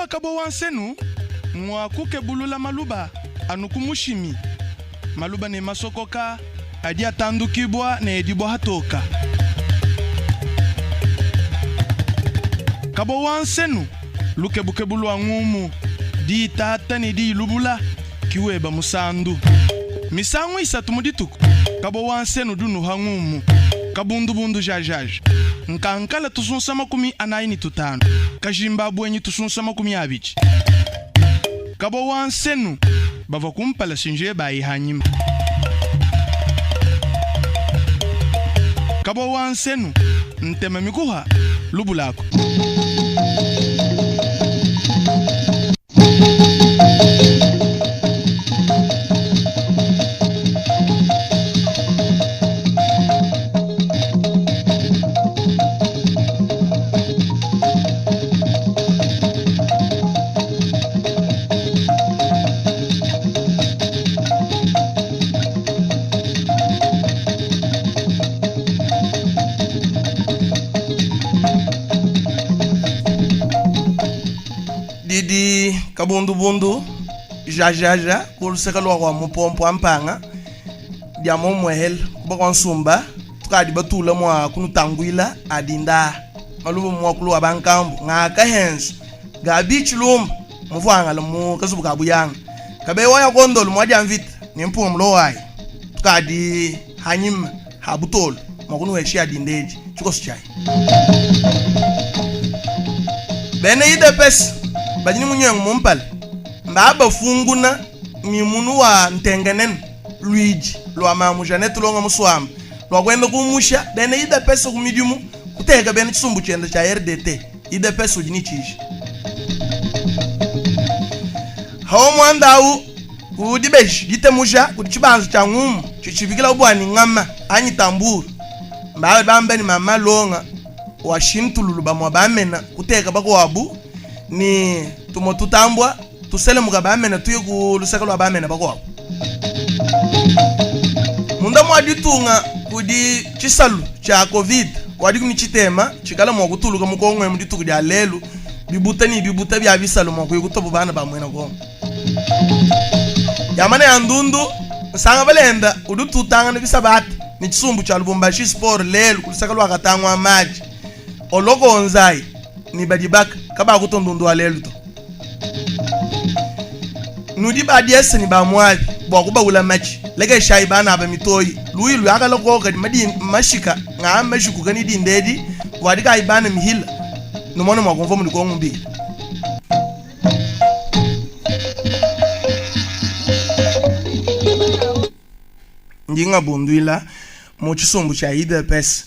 wa kabo wa nsenu ng'wa kukebulula maluba anu ku mushimi. Maluba ne masokoka adi atandukibua ne edibua hatoka. Kabo wa nsenu, lukebukebu lua ngumu, diitata ne diilubula, ki weba musandu. Misangu isatu mu dituku, kabo wa nsenu du nuha ngumu, kabundubundu jajaja, nkankala tusunsa 45, kajimba buenyi tusunsa 20. Kabo wa nsenu bavua kumpala sinje bayi hanyima. Kabo wa nsenu ntema mikuha lubulaku. Didi kabundubundu jajaja ku luseke lua kua mupompo wa mpanga dia momwehele kuba kua nsumba tukadi batula mua kunutanguila adinda maluba muakulu wa bankambu ngakahenza gabi tshilumba muvuangala mu kazubu ka buyanga kabe waya kondolo mwadia mvita ni mpunga mulowayi tukadi hanyima ha butolo mwakunuhesha adindeji tshikoso tshayi bene idepesi badi ni munyengu mumpale mba bafunguna ni munu wa ntengenene luiji lwa mamu Jeanette Longa Muswamba lwa kwenda kumusha bene idepesi ku midimu kuteka bene tshisumbu tshienda tsha RDT idepesi udi ni tshiji hawo mwandau kudibeji ditemuja kudi tshibanza tshia ngumu tshitshibikila bwani ngama anyi tamburu mbawe bamba ni mama Longa wa shintululu bamwa bamena kuteka bakwabu ni tumo tutambwa tuselemuka bamena tuye ku luseke lwa bamena bakwabu munda mwa ditunga kudi tshisalu tsha covid wadi kuni tshitema tshikala mwa kutuluka mukongo mu dituku dia lelu bibuta ni bibuta bia bisalu mwa kuya kutoba bana ba mwena kongo yamana ya ndundu nsanga balenda udi tutangana bisabata ni tshisumbu tsha Lubumbashi sport lelu kulusaka lwa katangwa maji olokonzai ni badibaka kabakuto ndundu wa lelu to nudi badiese ni bamwabi bua kubaula machi lekeshayi bana aba mitoyi luyi luyakala koka di madi mashika nga mashikuka ni dindedi wadikayi bana mihila numona mwa kumva muli kongo mbila ndinga bunduila mu tshisumbu tsha idps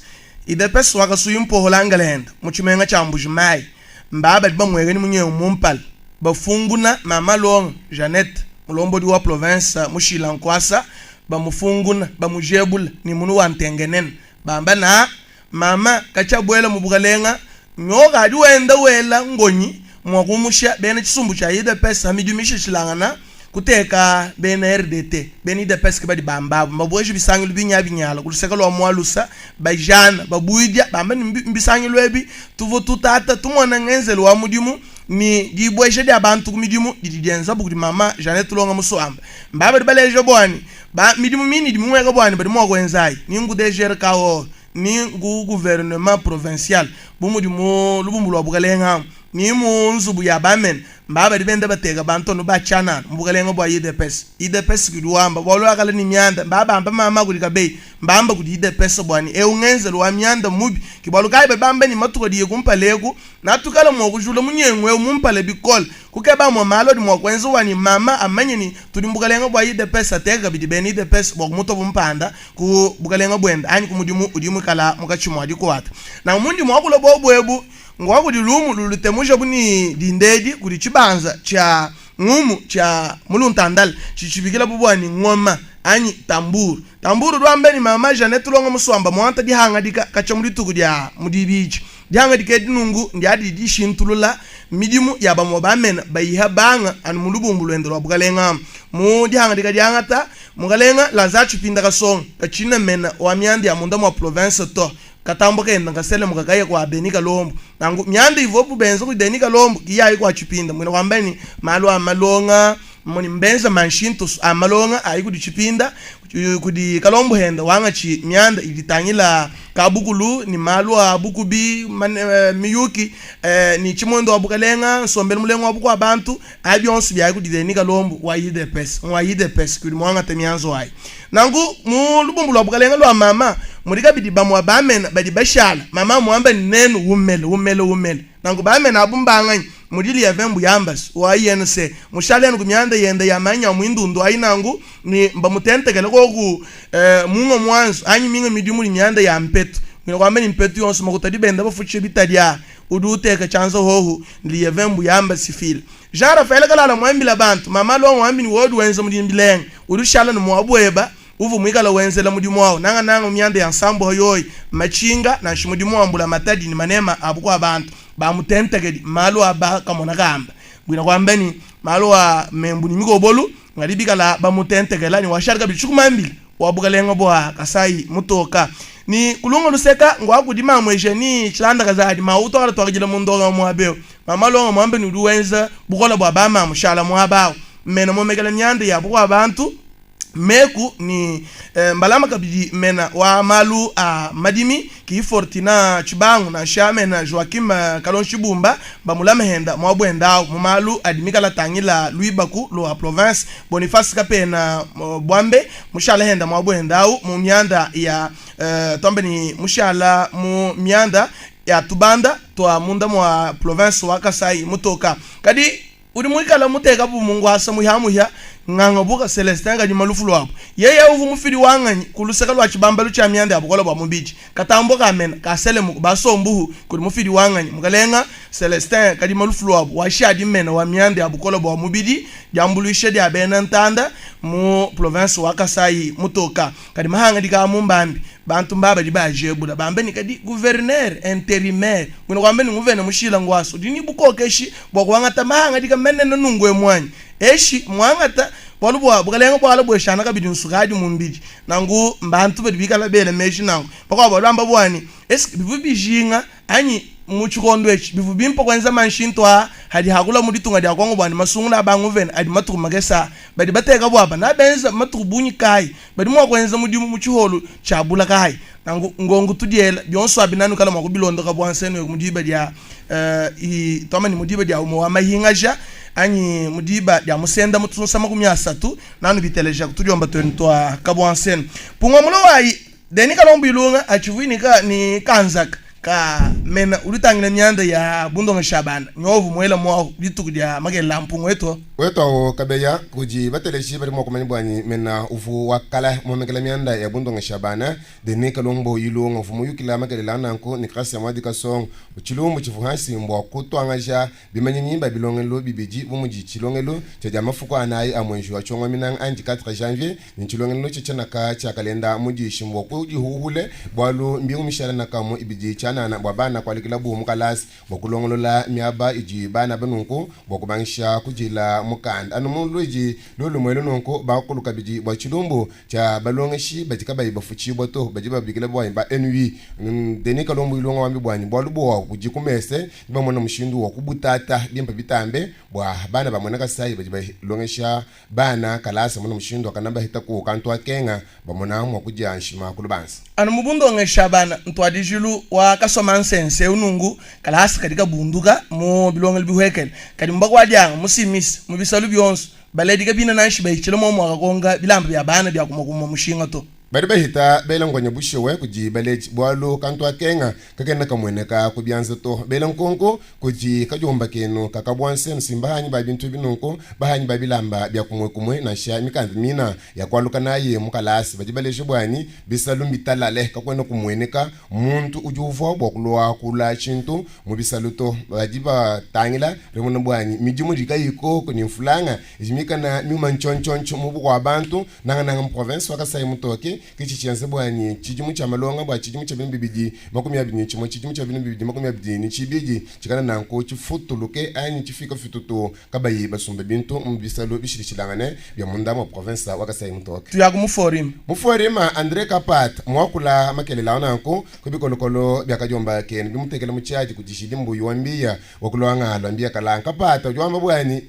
idps wakasuya mpohola ngalenda mu tshimenga tsha Mbuji-Mayi mba badi bamweka ni munyengu mumpala bafunguna mama Longa Jeannette mulombodi wa province mushila nkwasa bamufunguna bamujebula ni munu wa ntengenene bamba na mama katshabwela mu bukalenga nyoka adi wenda wela ngonyi mwa kumusha bena tshisumbu tsha idps hamidumishishilangana kuteka bena RDT bena IDPS ke badi bambabu mbabweje bisangilu binya binyala kuluseka lwa mwalusa bajana babuidya bamba ni mbisangilu ebi tuvo tutata tumona ngenzelu wa mudimu ni dibwesha dia bantu ku midimu didi dienza bukudi mama Jeannette Longa Muswamba mbaba baleja bwani ba midimu mini di mumweka bwani badi mwa kwenzayi ni ngu DGRKO ni ngu gouvernement provincial bumudi mu lubumbu lwa bukalenga ni mu nzubu ya bamen mbaba badi benda bateka bantu no bachana mbukalenga bwa IDPS IDPS kudiwamba bwalwakala ni myanda mbaba mama kuli kabei mbamba kudi IDPS bwani e ungenzelo wa myanda mubi kibwalukai babamba ni matuko diye kumpaleku natukala mwa kujula munyengwe mumpale bikole kukeba mwa malo di mwa kwenza wani mama amanye ni tudi mbukalenga bwa IDPS ateka bidi bene IDPS bwa kumuto bumpanda ku bukalenga bwenda anyi kumudimu udi mukala mukachimwa dikwata na mundi mwakula bobwebu ngwa kudi lumu lulutemuja buni dindedi kudi tshibanza tsha ngumu tsha muluntandala tshitshibikila bubwani ngoma anyi tamburu tamburu lwambe ni mama Jeannette Longa Muswamba mwanta dihanga dika kacha mulituku dia mudibiji dihanga dika dinungu ndiadi dishintulula midimu ya bamwa bamena bayiha banga anu mulubumbu lwendo lwa bukalenga mu dihanga dika diangata mukalenga Lazare Tshipinda Kasongo kachina mena wa myandi ya munda mwa province to. Katambua kenda nkaselemuka kaya kua Denis Kalombo. Nanku mianda ivuabu benza kudi Denis Kalombo ki yayi kua Tshipinda. Mbuena kuamba ni malu a malonga moni mbenza manshintusu a malonga ayi kudi Tshipinda kudi Kalombo henda wangatshi mianda idi itangila kabukulu ni malu a bukubi, miyuki ni tshimuendu wa bukalenga, nsombelu mulenga wa bukua bantu. Abi bionso biayi kudi Denis Kalombo wa UDPS, ngua UDPS ki udi muangate mianzu ayi. Nanku mu lubumbu lua bukalenga lua mama mudi kabidi bamua bamena badi bashala. Mama muamba ne nenu umele, umele, umele. Nanku bamena abu mbanganyi? Mudi Lievin Mbuyambas wa UNC mushale anu ku mianda yenda ya manyi a muindundu ayi nanku ni mbamutentekele koku munga muanzu anyi minga midimu ni mianda ya mpetu. Muena kuamba ni mpetu yonso makuta adi benda bafutshisha bitadi aa udi uteka tshianza hohu ni Lievin Mbuyambas file. Jean Raphael Kalala muambila bantu, Mama Luong wambi ni wewe udi wenza mudimu bilenga, udi ushala ni muabu weba uvua muikala wenzela mudimu awu, nangananga mu mianda ya nsambu yoyi, matshinga, nansha mudimu wa mbulamatadi ni manema a bukua bantu bamutentekedi, malu a ba kamona kamba. Buina kuamba ni malu a membu ni mikobolu ngadi bikala bamutentekela ni washali kabidi tshikumambila wa bukalenga bua Kasai mutoka ni kulunga luseka ngua kudi mamuesha ni tshilanda kazadi mawu tuakala tuakidila mu ndonga muaba eu. Mama Longa muambe ni udi wenza bukola bua ba mamu shala muaba au mena momekela mianda ya bukua bantu meku ni mbalama kabidi mena wa malu a madimi ki Fortina Tshibangu nansha mena Joachim Kalonji Tshibumba bamulame henda muabuenda au mu malu adi mikala tangila luibaku lua province Boniface Kapena Buambe mushala henda muabuenda au mu mianda ya tuambe ni mushala mu mianda ya tubanda tua munda mua province wa Kasai mutoka kadi udi muikala muteka bu munguasa muhia-muhia nganga buka Celestin Kadima lufu luabu. Yeye uvua mufidi wa nganyi ku luseke lua tshibambalu tshia mianda ya bukola bua mubidi. Katambo ka mena ka selemuku basombuhu kudi mufidi wa nganyi mukalenga Celestin Kadima lufu luabu washadi mena wa mianda ya bukola bua mubidi diambuluisha dia bena ntanda mu province wa Kasai mutoka. Kadi mahangadika a mu mbambi bantu mba badi bajebula bambe ni kadi gouverneur intérimaire buena kuamba ni nguvena mushila nguasu udi ni bukokeshi bua kuangata mahangadika menene nungu emu anyi eshi muangata bualu bua bukalenga buala bueshana kabidi nsukadi mu mbidi nanku mbantu badi bikala bela meji nanku bakuabu badi bamba buani eske bivua bijinga anyi mu tshikondo etshi bivua bimpe kuenza manshintu aa hadi hakula mu ditunga dia Kongo buani masungula a banguvena adi matuku makese aa badi bateka buaba nabenza matuku bungi kayi badi mua kuenza mudimu mu tshiholu tshia bula kayi nanku ngongu tudiela bionso abi nanukala mua kubilondoka bua nsenu eku mu diba dia tuamba ni mu diba dia umue wa mahingaja anyi mu diba dia musenda mu tusunsa 30 nanu biteleja kutudiomba tuenu tua kabua nsenu pungwa mulo wayi Denis Kalombo Ilunga atshivui ni ka ni kanzaka ka mena udi utangila mianda ya bundongesha bana nyovu muela muahu dituku dia makelela mpungu wetu. Wetu awu kabeya kudi bateleji badi mua kumanya buanyi mena uvu wa kala muomekela mianda ya bundongesha bana Denis Kalombo Ilunga uvu muyukila makelela nanku ni Gracia Mwadi Kasongo tshilumbu tshivu hansi mbua kutuangaja Bimanyinyi ba bilongelu bibidi bu mudi tshilongelu tshia dia mafuku anayi a muenji wa tshiongo minanga anyi 4 janvier ne tshilongelu tshia tshianaka tshia kalenda mudishi mbua kudihuhule bualu mbingu mishala nakamu ibidi tshianana bua bana kualikilabu mu kalasa bua kulongolola miaba idi bana ba nunku bua kubangisha kudila mukanda anu mu luidi lulumue elu nunku bakulu kabidi bua tshilumbu tshia balongeshi badi kabayi bafutshibua to badi babikila buanyi ba NUI Denis Kalombo Ilonga wambi buanyi bualu bua kudi ku mese Nebamone mushindu wa kubutata bimpe bitambe bua bana ba muena Kasai badi balongesha bana kalasa mona mushindu wakana bahitaku kantu akenga bamona mua kudia nshima ku lubanza. Anu mu bundongesha bana ntuadijilu wa kasoma nsense eu nunku kalasa kadi kabunduka mu bilongelu bihuekele kadi mu bakuadianga mu simisi mu bisalu bionso baledi kabina nanshi bahitshila momu wakakonka bilamba bia bana bia kumua kumua mushinga to. Badi bahita bela ngonya bushuwa kudi baledi, bualu kantu akenga kakena kamueneka ku bianza to. Bela nkonko kudi kadiomba kenu kakabua nsenu si mbahanyi ba bintu ebi nunku, bahanyi ba bilamba bia kumue kumue nansha mikanda mina ya kualuka nayi mu kalasa. Badi baleja buanyi bisalu mbitalale, kakuena kumueneka muntu udi uvua bua kulua kula tshintu mu bisalu to. Badi batangila bamona buanyi midimu idi kayiko ne mfulanga idi mikana miuma ntshiontshiontshio mu bukua bantu, nangananga mu province wa Kasaï Mutoke. Etshi ki tshidi tshienza bua ne tshidimu tshia malonga bua tshidimu tshia 2021 tshidimu tshia 2022 tshikala nanku tshifutuluke anyi tshifika fitutu kabayi basumba bintu mu bisalu bishilashilangane bia munda mua provensa wa Kasaï Mutoke. Tuyaku mu Forima. Mu Forima, Andre Kapat muakula makelela awu nanku ku bikolokolo bia kadiomba kenu bimutekela mu tshiadi kudi Julie Mbuyi wa Mbiya wa ku Luanga lua Mbiya Kalanga. Kapat udi wamba bua ne,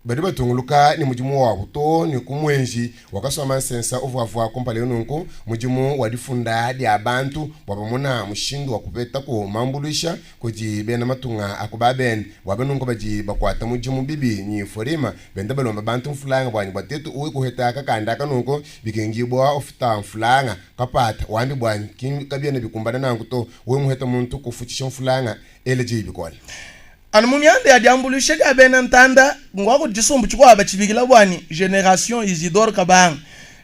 Badi batunguluka ne mudimu wabu too ne ku muenji wakasua nsensa uvuavua kumpala eu. Nunku, mudimu wa difunda dia bantu bua bamona mushindu wa kupetaku mambuluisha kudi bena matunga a ku ba bende bua nunku badi bakuata mudimu bibi ne forima benda balomba bantu mfulanga buanyi bua tetu uwi kuheta kakanda aka nunku bikengibua ufuta mfulanga kapata wambi buanyi ki kabiena bikumbana nanku to wewe muheta muntu kufutshisha mfulanga ela diyi bikole. Anu mu mianda ya diambuluisha dia bena ntanda, ngua kudi tshisumbu tshikuabu tshibikila bua ne, Generation Isidore Kabanga.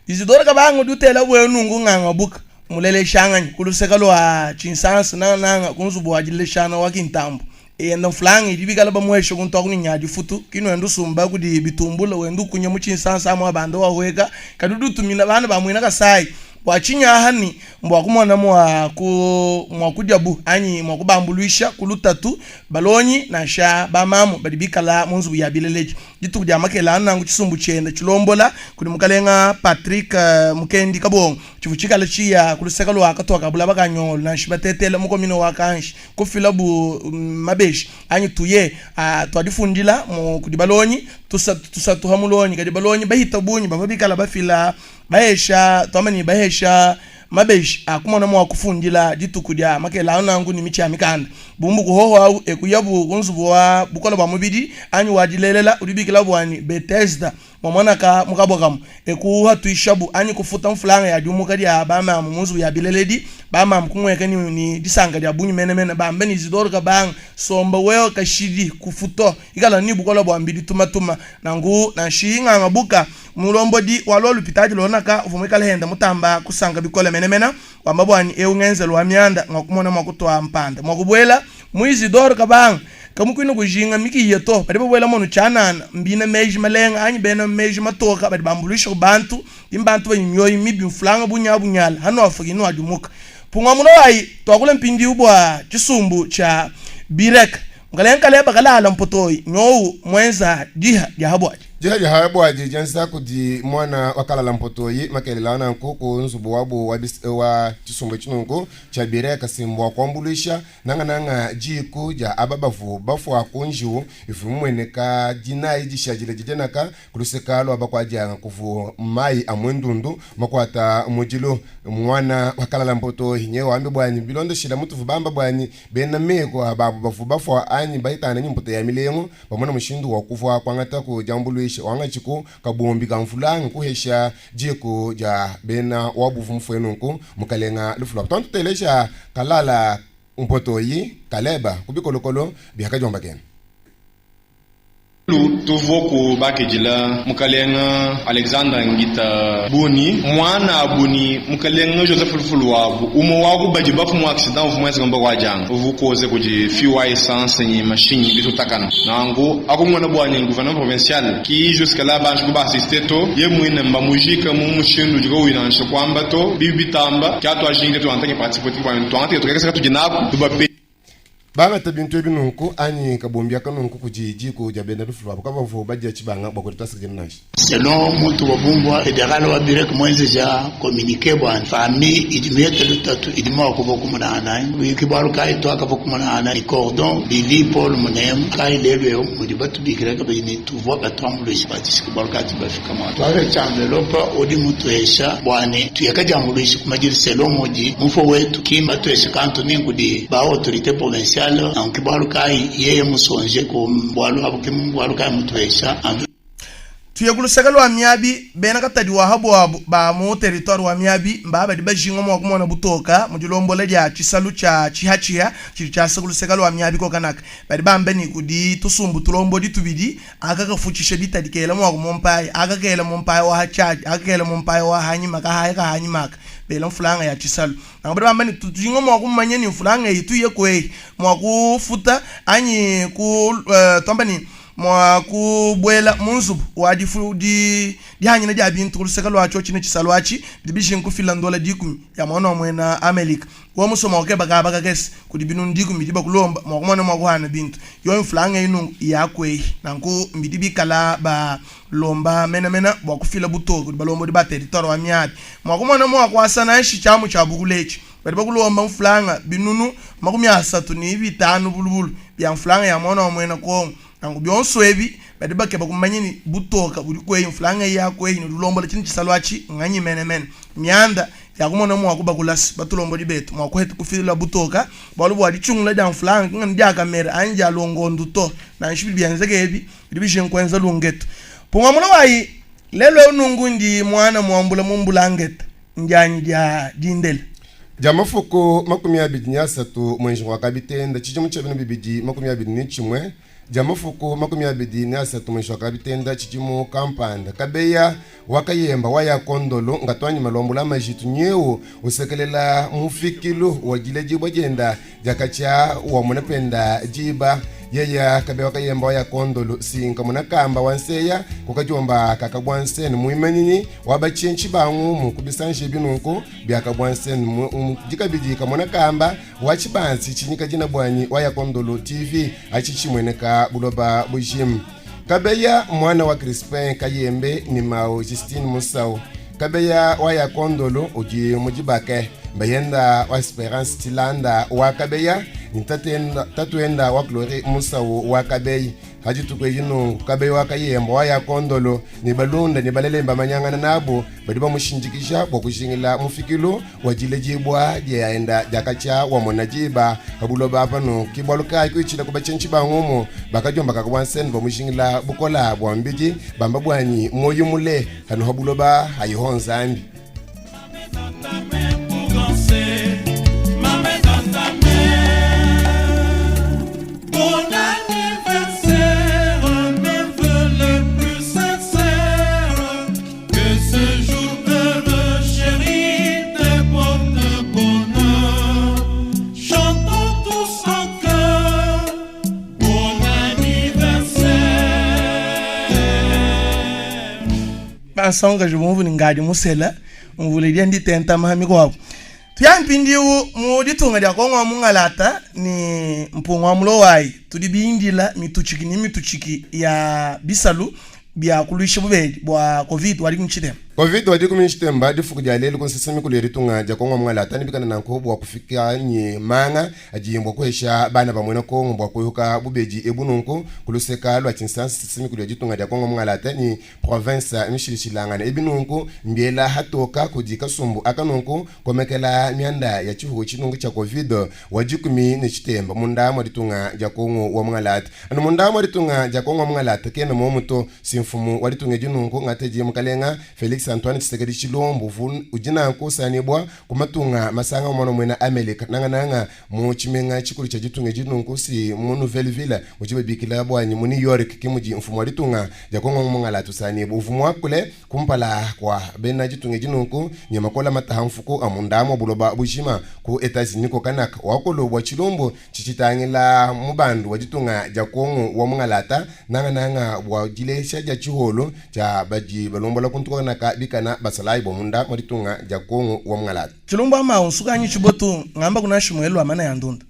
Isidore Kabanga udi utela buewe nunku nganga buka, muleleshanganyi ku luseke lua Tshinsansa, nangananga ku nzubu wa dileleshangana wa Kintambo. Yenda mfranga idi bikala bamuesha kuntu aku ne nya difutu, ki nuenda usumba kudi bitumbula, wenda ukunya mu Tshinsansa amu abanda wahueka, kadi udi utumina bana ba muena Kasai Bua tshinyi aha ni mbua kumona mua ku mua kudiabu anyi mua kubambuluisha ku lutatu balongi nansha ba mamu badi bikala mu nzubu ya bileledi. Dituku dia makela a nanku tshisumbu tshienda tshilombola kudi mukalenga Patrick Mukendi Kabongo tshivua tshikala tshiya ku luseka lua katoa ka bulaba ka Nyongolo nansha batetela mu commune wa Kanshi kufila bu mabeji anyi tuye a tuadifundila mu kudi balongi tusatu tusatu ha mulongi kadi balongi bahita bungi bavua bikala bafila Bahesha, tuamba ne, bahesha mabeji a kumona mua kufundila dituku dia makela au nanku ne mitshi ya mikanda. Bumbuku hoho au e kuyabu ku nzubu wa bukole bua mubidi anyi wa dilelela udi ubikila bua ne, Betesda, muamona ka mu kabua kamue, e kuhatuishabu anyi kufuta mfranga ya diumuka dia bamamu mu nzubu ya bileledi. Bamamu kumueka ne, ne disanka dia bungi menemene, bamba ne, Isidore Kabanga, somba wewe kashidi, kufu to, ikala ne bukole bua mbidi tumatuma. Nanku nansha inganga buka Mulombodi wa lua lupitadi lonaka uvua muikale henda mutamba kusanka bikole menemena, wamba bua ne eu ngenzelu wa mianda ngua kumona mua kutua mpanda mua kubuela mu Isidore Kabanga kamukuina kujinga mikiya to. Badi babuela monu tshianana mbina meji malenga anyi bena meji matoka badi bambuluisha ku bantu, ki mbantu badi mioyo mibi mfulanga bunyabunyala hanuafua ki nuadimuka. Pungua mulowayi tuakule mpindiu bua tshisumbu tshia Birek. Mukalenga Kaleba kalala mpotoyi nyowu muenza diha dia habuadi. Diha dia habuadi dienza kudi muana wa kalala mpotoyi makelela a nanku ku nzubu wabu wa wa tshisumbu etshi nunku tshia Bireka si mbua kuambuluisha nangananga diku dia aba bavu bafua ku njiwu ivu mimueneka dinayi dishadile didianaka Ku luseka lua bakuadianga kuvu mayi a muendundu makuata mudilu. Muana wa kalala mpoto nyewe wambi buanyi bilondeshila mutuvu bamba buanyi bena meku a babu bavu bafua anyi bahitana nyi mputa ya milengu bamona mushindu wa kuvua kuangata ku diambuluisha wangatshi ku kabombi ka mvula nkuhesha diku dia bena wabuvu mufue nunku mukalenga lufu luabu tuantu teleja kalala mpotoyi kaleba ku bikolokolo bia kadiomba kenu. Lelu tuvuaku bakidila mukalenga Alexandre Ngita Buni, muanabu ni mukalenga Joseph Lufulu wabu, umue wa ku badi bafue mu accident uvua muenzeke mu Bakuadianga, uvua ukoze kudi fio wa essence ni mashinyi bitutakana. Nanku akumona bua ni gouvernement provincial ki jusque la banji kuba assister to, ye muine mbamujika mu mushindu udi kauyi nansha kuamba to, bibi bitamba. Kia tuajingi tetu en tant que parti politique bua ni tuangate ketu kakese katudi naku tubape. Bangata bintu ebi nunku anyi kabombi aka nunku kudi diku dia bena lufu luabu kabavua badia tshibanga bua kuela tuasakidila nansha. Selon mutu wa bumbua federal wa Birek muenzeja communique bua famille idi mihete lutatu idi mua kuvua kumonangana nanyi ki bualu kayi tuakavua kumonangana ni cordon Billy Paul Munemu kayi lelu eu mudi batubikila kabidi ni tuvua batuambuluisha kuatshisha ki bualu kayi tudi bafika muaba tuapetshi enveloppe udi mutuhesha bua ne tuyeka diambuluisha ku madilu selon mudi mufua wetu ki mbatuhesha kantu ni nkudi ba autorite provinciale nanku ki bualu kayi yeye musonje ku bualu abu ki bualu kayi mutuhesha enveloppe. Tuye ku luseke lua miabi, bena katadi wa habuabu ba mu territoire wa miabi mba badi bajinga mua kumona butoka mu dilombola dia tshisalu tshia tshihatshiha tshidi tshiasa ku luseke lua miabi kokanaka. Badi bamba ne kudi tusumbu tulombodi tubidi, aka kafutshisha bitadi kela muaku mu mpaya, aka kela mu mpaya wa ha tshiadi, aka kela mu mpaya wa hanyima, kahaya ka hanyima aka bela mfulanga ya tshisalu. Nanku badi bamba ne tujinga mua kumanya ne mfulanga eyi tuye kueyi mua kufuta anyi ku tuamba ne. Mua kubuela mu nzubu wa difu di dihanyina dia bintu ku luseke lua tshiotshi ne tshisalu atshi bidi bijinga kufila ndola dikumi ya muana wa muena Amelika. Wewe musue mua kukeba kaba kakese kudi binunu dikumi bidi bakulomba mua kumona mua kuhana bintu. Yoyi mfranga eyi nunku yakueyi. Nanku mbidi bikala balomba menamena bua kufila butoke kudi balombodi ba teritware wa miabi mua kumona mua kuasa nanshi tshiamu tshia bukula etshi. Badi bakulomba mfranga binunu 35 bulubulu bia mfranga ya muana wa muena Kongo. Nanku bionso ebi badi bakeba kumanya ni butoka budi kueyi, mfranga eyi ya kueyi ne udi ulombola tshine tshisalu atshi nganyi menemene. Mianda ya kumona mua kubakulasa batulombodi betu mua kuheta kufila butoka bualu bua ditshungula dia mfranga ki nganu dia kamera anyi dia longondu to. Nansha bidi bienzeka ebi bidi bijinga kuenza lungetu. Punga mulowayi lelu eu nunku ndi muana muambula mu mbulangete ndianyi dia dindela. Dia mafuku 23 mwenji wa kabitenda tshidimu tshia binu 2021 dia mafuku 23 mwenji wa kabitenda tshidimu kampanda kabeya wakayemba waya kondolo ngatwanyi malombola majitu nyeu usekelela mufikilu wa diledibua dienda diakatshia wamona penda diba yeya kabeya wakayemba waya kondolo sinka munakamba wanseya kukadiomba kakabua nsene muimanyinyi wa batshintshi ba ngumu kubisanji binunku biakabua nsene dikabidi kamona kamba wa tshibansi tshinyika dina buanyi wa yakondolo tv atshi tshimueneka buloba bujima kabeya mwana wa crispin kayembe ni mao justine musau kabeya wa yakondolo udi mudibake bayenda wa esperance tilanda wa kabeya ni tatuenda wa glory musau wa kabeyi hadituku edi nunku kabeya wa kayemba wa yakondolo ni balunda ni balelemba manyangana nabo badi bamushindikisha bua kujingila mufikilu wa diledibua diaenda diakatshia wamona diba habuloba apa nunku kibualu kayi kuitshila ku batshintshi ba ngumu bakadiomba kakabua nsene bamujingila bukola bua mbidi bamba buanyi moyo mule hanu habuloba hayiho nzambi. Bon anniversaire, mes vœux les plus sincères. Que ce jour heureux, chéri, te porte bonheur. Chantons tous en chœur. Bon anniversaire. Bansongakaji bumvu ne ngadi musela mvula idi yenda itentama ha mikuabu. Tuya mpindiu mu ditunga dia Kongo wa mungalata ne mpunga wa mulowayi tudi bindila mitutshiki ne mitutshiki ya bisalu bia kuluisha bubedi bua Covid wa dikumi tshitemba. Covid wa dikumi tshitemba difuku dia lelu ku nsesa mikulu ya ditunga dia Kongo wa mungalata ne bikala nanku bua kufika nyi manga adi mbua kuhesha bana ba muena Kongo bua kuehuka bubedi ebu nunku ku luseka lua tshinsansa nsesa mikulu ya ditunga dia Kongo wa mungalata nyi province mishilishilangane ebi nunku mbiela hatoka kudi kasumbu aka nunku komekela mianda ya tshihuhu tshinungu tshia Covid wa dikumi ne tshitemba munda mua ditunga dia Kongo wa mungalata. Anu munda mua ditunga dia Kongo wa mungalata kena momu to, si mfumu wa ditunga edi nunku ngatedi mukalenga Felix Antoine Tshisekedi Tshilombo udi nanku usanibua ku matunga masanga mwana muena Amelika nangananga mu tshimenga tshikulu tshia ditunga edi nunku si mu Nouvelle Ville udi babikila buanyi mu New York ke mudi mfumu wa ditunga dia Kongo mungalata usanibua uvu muakule kumpala kua bena ditunga edi nunku ne makola mataha mfuku a munda mua buloba bujima ku Etats-Unis kokanaka wakulu bua tshilumbu tshitshitangila mubandu wa ditunga dia Kongo wa mungalata nangananga bua dilesha dia tshiholu tshia badi balombola kuntu kokanaka bikana basalayi bua munda mua ditunga dia Kongo wa mungalata. Tshilumbu ama nsukanyi tshibotu ngamba kunashi muelu wa mana ya ndundu.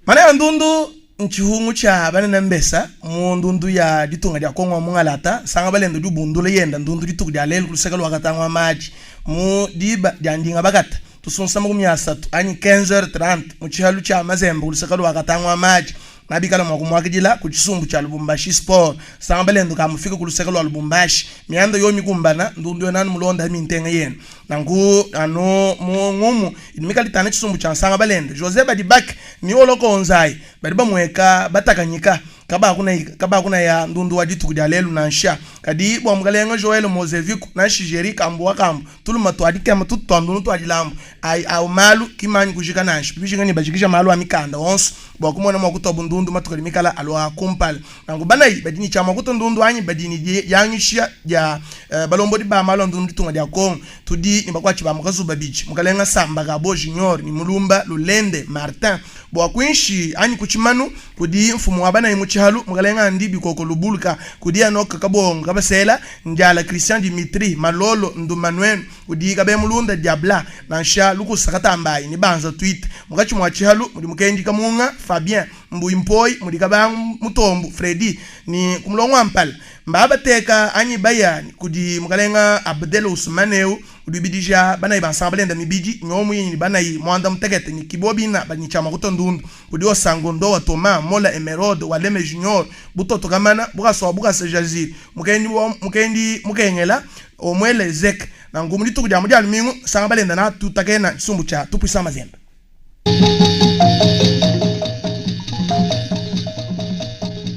Mana ya ndundu ntshihungu tshia banene mbesa mu ndundu ya ditunga dia Kongo wa mungalata sanga balenda udi ubundula yenda ndundu dituku dia lelu ku luseke lua katanga wa maji mu diba dia ndinga bakata tusunsa 30 anyi 15h30 mu tshihalu tshia Mazembe ku luseke lua katanga wa maji nabikala mua kumuakidila ku tshisumbu tshia Lubumbashi Sport sanga balendo ka mufika ku luseke lua Lubumbashi mianda yo mikumbana ndundu yo nanu mulonda mintenga yenu nanku anu mu ngumu idi mikala itana tshisumbu tshia nsanga balende Jose Badibake ni oloko nzai badi bamueka batakanyika kabakuna kabakuna ya ndundu wa dituku dia lelu nansha kadi bua mukalenga Joel Mozeviku nanshi Jerry Kambu wa Kambu tuluma tua dikema tutu tua ndundu tua dilambu ai au malu kimanyi kujika nansha bijinga ni bajikija malu a mikanda onso bua kumona mua kutua bundundu matuku adi mikala alua kumpala nanku banayi badi ni tshia mua kutua ndundu anyi badi ni dianyisha dia balombodi ba malu a ndundu ditunga dia Kongo tudi ni bakuatshi ba mukazu babidi mukalenga Samba Gabo Junior ni Mulumba Lulende Martin. Bua kuinshi anyi ku tshimanu kudi mfumu wa banayi mu tshihalu mukalenga Andy Bikoko Lubuluka, kudi Enock Kabongo Kabasela, Ndiala Christian Dimitri, Malolo Nduma Nuenu, kudi Kabe Mulunda Diabla, nansha Lukusa Katambayi ni Banza Twite. Mukatshi mua tshihalu mudi Mukendi Kamunga Fabien, Mbuyi Mpoyi, mudi Kabangu Mutombu Freddy ni ku mulongo wa mpala mbabateka anyi baya kudi mukalenga Abdel Ousmane eu udi wibidija banayi ba nsanga balenda mibidi nyomu yinyi ni banayi muanda mutekete ni kibo bina badi ni tshia makuta ndundu kudi Osango Ndowa Thomas Mola Emerode Waleme Junior Butoto Kamana Bukasa wa Bukasa Jaziri Mukendi wa Mukendi Mukengela Omwele Zek nanku mu dituku dia mu dia lumingu nsanga balenda na tutakena tshisumbu tshia Tupuisa Mazembe.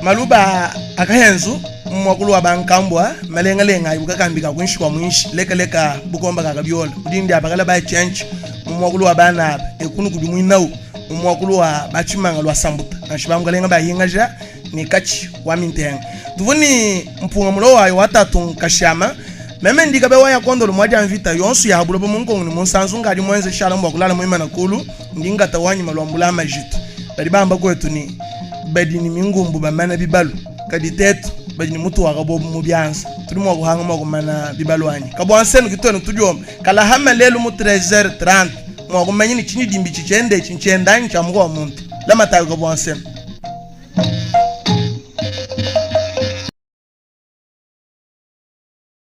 Maluba a kahenzu mu muakulu wa bankambua malengalenga ayi bukakambi ka kuinshi kua muinshi lekaleka bukomba ka kabiola udi ndia bakala ba tshientshi mu muakulu wa bana aba ekunu kudi muinau mu muakulu wa ba tshimanga lua sambuta nansha ba mukalenga bahingaja ne katshi wa mintenga tuvua ne mpunga mulo wayo wa tatu nkashama meme ndi kabe waya kondolo mwa dia mvita yonso ya buloba mu nkongo ne mu nsanzu ngadi muenze shala mbua kulala muimana kulu ndi ngata wanyima lua mbula majitu badi bamba kwetu ni badi ni mingumbu bamana bibalu kadi tetu badi ni mutu wa kabobu mu bianza tudi mua kuhanga mua kumana bibalu anyi kabua nsenu kitwenu tudiomba kalahama lelu mu 13h30 mua kumanya ni tshinyi dimbi tshi tshiende etshi ntshienda anyi tshia muku wa muntu lamatayo kabua nsenu.